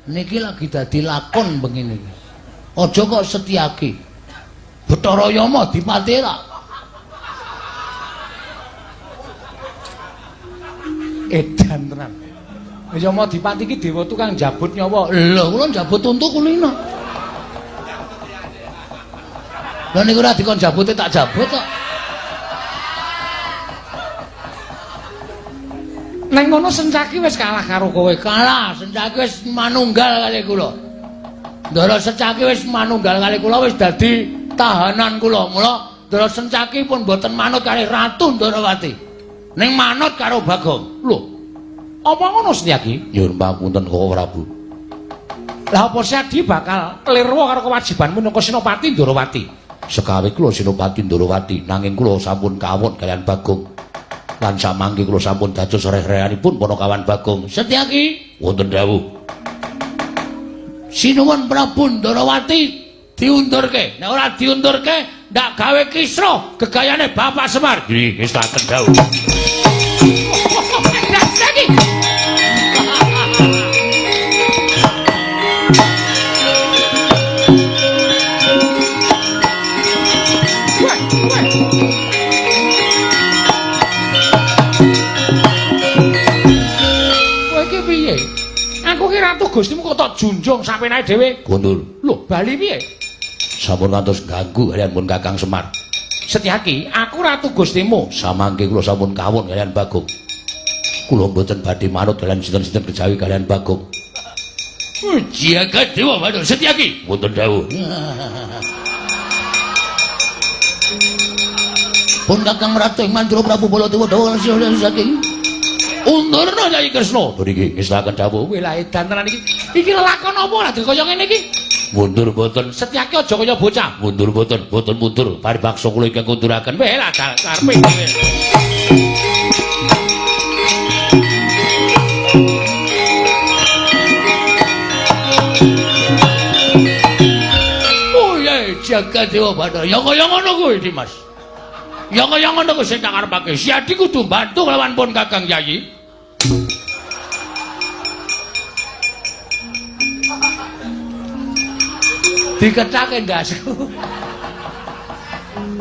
Niki lagi dadi lakon bengi niki. Aja kok Setyaki. Bathara Yama dipati ra. Edan tenan. Yama dipati iki dewa tukang njabut nyawa. Lho, kula njabut untu kulino. Lha niku ora dikon jabute tak jabut kok. Neng ngono Sencaki wis kalah karo kowe. Kalah, Sencaki wis manunggal kali kula. Ndara Sencaki wis manunggal kali kula wis dadi tahanan kula. Mula Ndara Sencaki pun mboten manut kali Ratu Ndarawati. Ning manut karo Bagong. Lho. Apa ngono Setyaki? Nyuwun pamunten Koko Prabu. Lah apa Setyaki bakal lirwa karo kewajibanmu minangka Senopati Ndarawati? Sekawe kula Senopati Ndarawati, nanging kula sampun kawon kaliyan Bagong. Lan samangke kula sampun dados reh-rehanipun Panakawan Bagong. Setyaki, wonten dawuh. Sinuwun Prabu Ndarawati diundurke. Nek ora diundurke, ndak gawe kisruh gegayane Bapak Semar. Nggih, ngestaken dawuh. Setyaki. Wah, wah. Kowe iki piye? Aku ki ratu Gustimu kok tok junjung sampenae dhewe. Kundur. Lho, bali piye? Sampun ngantos ganggu kaliyan pun Kakang Semar. Setyaki, aku ratu Gustimu. Samangke kula sampun kawon kaliyan Bagong. Kula mboten badhe manut kaliyan sinten-sinten kejawi kaliyan Bagong. Jagat Dewa Bathara Setyaki, wonten dawuh. Pun Kakang Ratu ing Mandura Prabu Baladewa dawuh saking undurna Kyai Kresna. Niki ngestaken dawuh. Kowe lah edan tenan iki. Iki lelakon apa lah kaya ngene iki? Mundur mboten. Setyaki aja kaya bocah. Mundur mboten, mboten mundur. Paribaksa kula ingkang kunduraken. Weh lah karepe dhewe. Oh ya, jagat Dewa Bathara. Ya kaya ngono kuwi, Dimas. Ya kaya ngono kuwi sing tak karepake. Siadi kudu bantu lawan pun Kakang Yayi. Dikethake ndasku.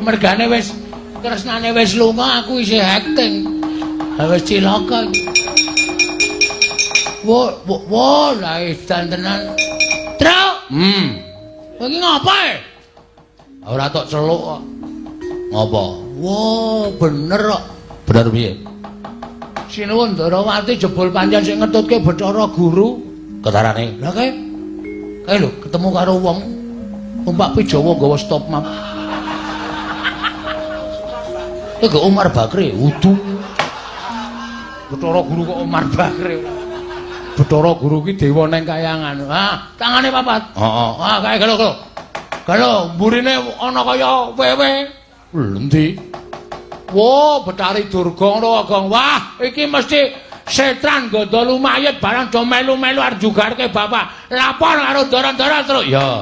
Mergane wis tresnane wis lunga, aku isih acting. Ha wis cilaka iki. Wo wo, wo lah edan tenan. Truk. Kowe iki ngapa e? Ora tok celuk kok. Ngapa? Wo, bener kok. Bener piye? Sinuwun Ndarawati jebul pancen sing ngetutke Bathara Guru. Ketarane. Lah kae. Kae lho ketemu karo wong numpak Pijawa nggawa stop map. Iku Umar Bakri, udu. Bathara Guru kok Umar Bakri. Bathara Guru ki dewa neng kayangan. Ah, tangane papat. Heeh. Ah, kae galo galo. Galo mburine ana kaya wewe. Endi? Wo, Bathari Durga ngono Gong. Wah, iki mesti setran gandha lumayit barang do melu-melu arep jugarke bapak. Lapor karo ndara-ndara terus. Ya.